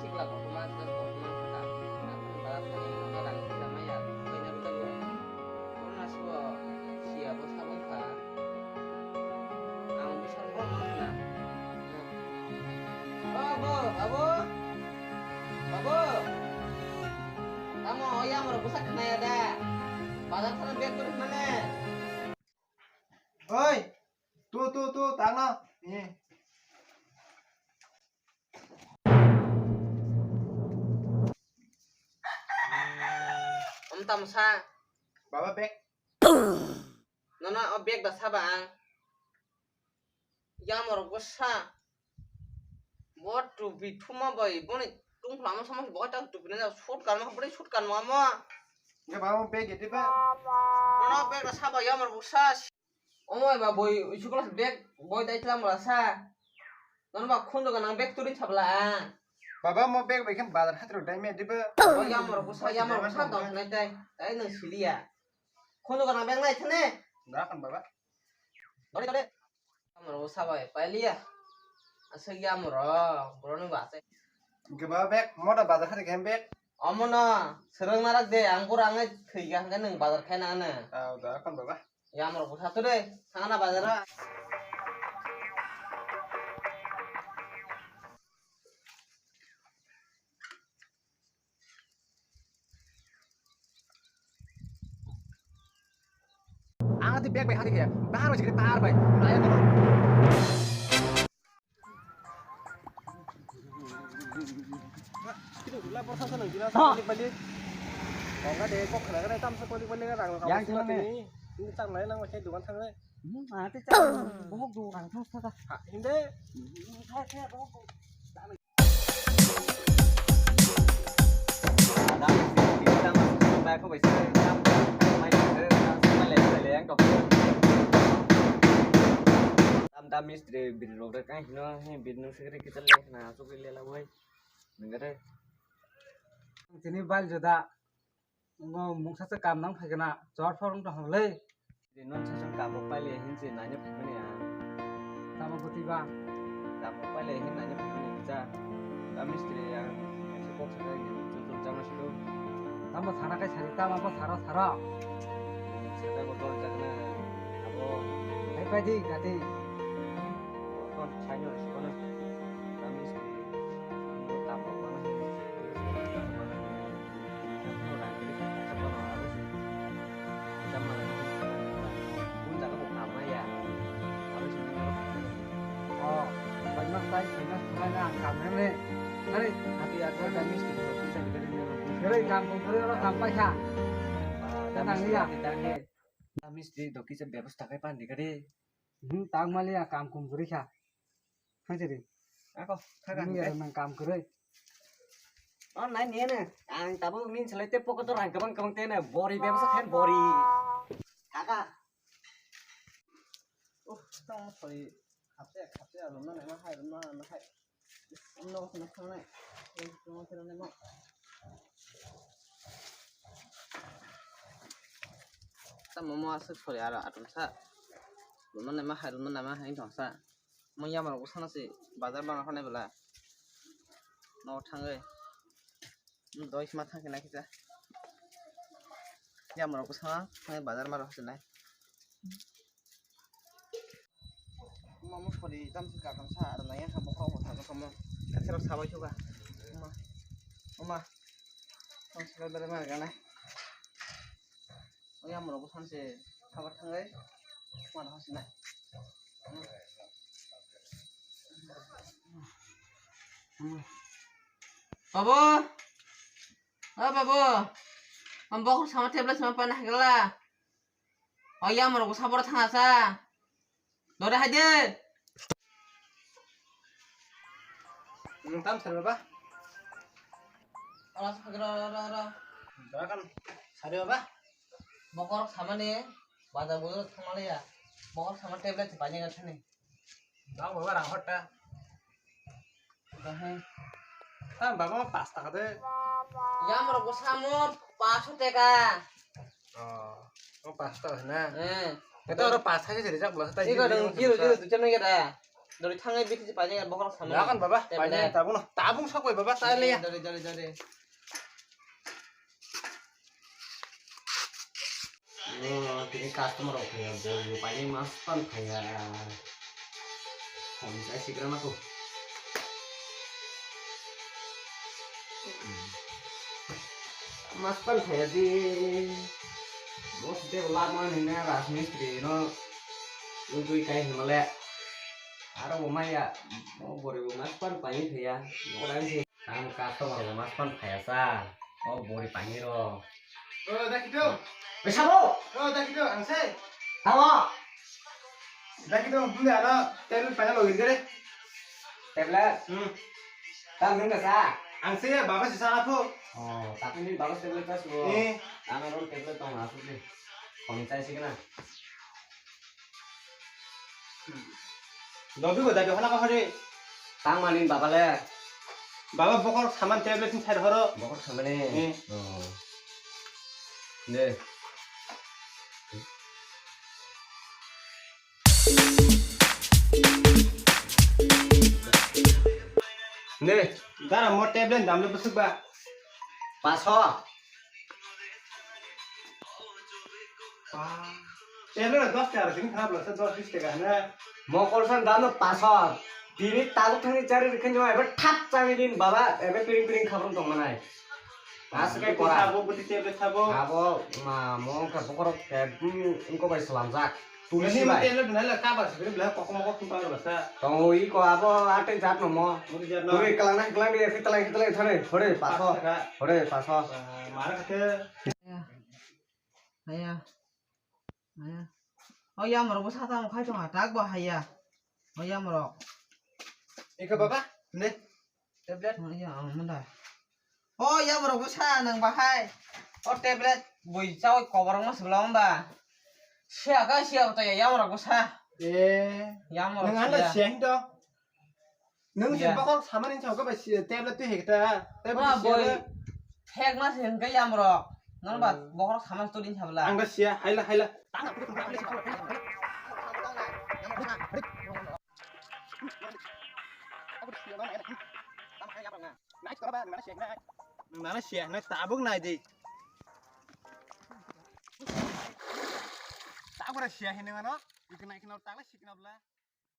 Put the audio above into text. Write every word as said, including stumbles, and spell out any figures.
Sikla kotorma, sikla kotorma wngkha da. Aboni bara thani wngkha da, kisa maya, baina rwjak bo. Corona sibo siya bo sabon kha. Ang bwsa bohrok mankha na. O bo, abo. Abo. Tamo o yamrok bwsa khnaya da. Bazar thana bag kwrwi mane. Oi. Tu, tu, tu, tangno. Eh. Om tamo sa. Baba bag. Nono o bag da saba ang. Yamorok bo sa. Bo tupi thuma bai boni tungphla mo sama bo ta tupi na suit kan ma boni suit kan ma mo. Ya baba bag ete ba. Nono bag da saba yamorok bo sa. Omo eba boi school bag boi dai tlam la sa. Nono ba khundu ganang bag turi chabla. Baba mo bag bai khe bazar hatro dai me diba. O yamorok bo sa yamorok bo sa dong nai dai. Dai nang siliya. Khundu ganang bag nai thane. Da kan baba. Dore dore. Amoro sabai pailiya. Aswk ya amoro, boroni base. Geba bag, moda bazar hati gem bag. Omono, serang narak de, ang pura angai thwi ga hangke nang bazar khai na ano. Ah, da kan baba. Ya amoro busa tu de, thangna bazar. Ang ati bag bai hati kaya, bahar bai sikri bahar bai. Naya kono. Kila borsa sa nang jila sa kolik bali. Kong ka de kok khana ka de tam sa kolik bali ka rang ka. Yang basi chana mati ne. Ni. Ini chang nai nang ma khe dukan thang nai. Hmm, ati chang. Bohok dukan thang sa ka. Ha, hindi. Thai thai bohok. Tam tam mistri bini rok rek ang hino he bini nung sekre kita le na asuk le la wai nengare. Tini bal joda. Ngo mungsa se kam nang phai kana, chor phor wng tong le. Di non sasong kam rok pai le hin se nai ne phai mani a. Tamo bwtwi ba? Kam rok pai le hin nai ne phai mani kisa. Ka mistri ang ese kok sa kai ni tu tu jama silu. Tamo sana kai sari, tamo bo saro saro. Saka ko dol jakna abo. Hai pai di gati. Kon saino sikono. Ka mistri. Kam rok mana. Mistri doki sa bebostha khai pan di kari. Hmm, tang mali ya kam kum guri kha. Hai jeri. Ako, khaga. Nung ya nang kam kwrwi. Oh, nai ni ne. Ang tabuk nin selai te pocket o rang kabang kabang te ne. Bori bebsa khen bori. Khaga. Oh, tong soi. Khapse, khapse, alum na ma hai, alum na ma hai. Amno ko na khanai. Tong soi ne mo. Ta momo aswk sori aro atum sa. Lumana ma hai, lumana ma hai tong sa. Mo yamrok bwsano se bazar bana phanai bwla. No thangwi. Doi sima thangkhe naikhe ta. Yamrok bwsano thangwi bazar maro se nai. Mamo sori tam se katam sa aro nai ha bokhok bo thangkhe tamo. Kathero sabai suka. Uma. Uma. Tong se bazar maro ganai. Yamrok bwsano se sabar thangwi. Mana hasinai. Babu, o babu, ang bokhok sama tablet sama pana hagla. O yamrok bwsa boro thangsa. Dore haide. Nung tam sari baba? Oro sakhe ro, ro, ro, ro. Dora kan sari baba? Bokhok samani bazar bujor thangmaliya. Bokhok sama tablet se paina gathani. Dang baba rang hotta. Dahai. Tam baba pas taka de. Yamrok bwsamo paso teka. Oh, oh pas taka na. Eh. Ito oro pas taka se rijak bwla. Iko dong zero zero tu chano ya da. Dori thangai biti painai bokhorok samani. Lagan baba, tablet. Painai tabung no. Tabung sok bai baba, ta leya. Dori, dori, dori. Oh, tini customer rok phaiya, bol bo painai mas pan phaiya. Hom jai sigra mako. Mas pan phaiya di. Bos de lama ni na Rajmistri no. Lungtui kai himale. Aro bo maya, o bori bo mas pan painai phaiya. Nogo dai se. Ang customer bo mas pan phaiya sa. O bori painai ro. O, Dakito. Oi, sabo. O, Dakito, ang se. Sabo. Dakito, hindi ano, tablet painai login kare. Tablet? Hmm. Tam hindi sa. Ang se, baba si sana po. Oh, tapi ni baba tablet ta suo. Eh. Ang aro tablet tong asu ni. Kami cai sih kena. Dobi go dadi hana ka hore. Tang mani baba le. Baba bokhorok saman tablet ni side horo. Bokhorok samani. Hmm. Oh. De. Ne. Dara mo tablet dam le busuk ba. Paso. Tablet dos taka sini kharap lasa dos bis taka hana. Mokol san dano paso. Tini tabuk thani chari rikhin joma ebe thap chari din baba ebe piring piring khabrum tong manai. Aswk khe kora. Sabo, buti tablet sabo. Abo ma mo kha bokhorok ke, hmm, engko bai slamjak. Tuli sibai. Tablet nai la kaba sibri bla kokmo kok khum pa basa. Tong ui ko abo ateng jat no mo. Buti jat no. Ui kalang nai kalang de, kalang kalang thore, thore paso. Paso taka. Thore paso. Ah, mara kate. Haya. Haya. Haya. O yamrok bo sata mo khai tong ha, tak bo haya. O yamrok. Ika baba, ne? Tablet. O ya, ang manda. O yamrok bo sa nang bahai. O tablet bui chawi koborok ma sibla wng ba. Siya ka siya to ya yamrok bo sa. Eh. Yamrok nang anda siya. Siya hing to. Nung si bakal sama ning chau ka ba si tablet tu hekta. Tablet tu siya. Thek ma se hingka yamrok. Nang ba bokhorok sama tu din sabla. Ang ba siya, haila, haila. Nana siya, na tabuk nai di. Tabuk siya hini ngano. Ikna ikna takla sikna bla.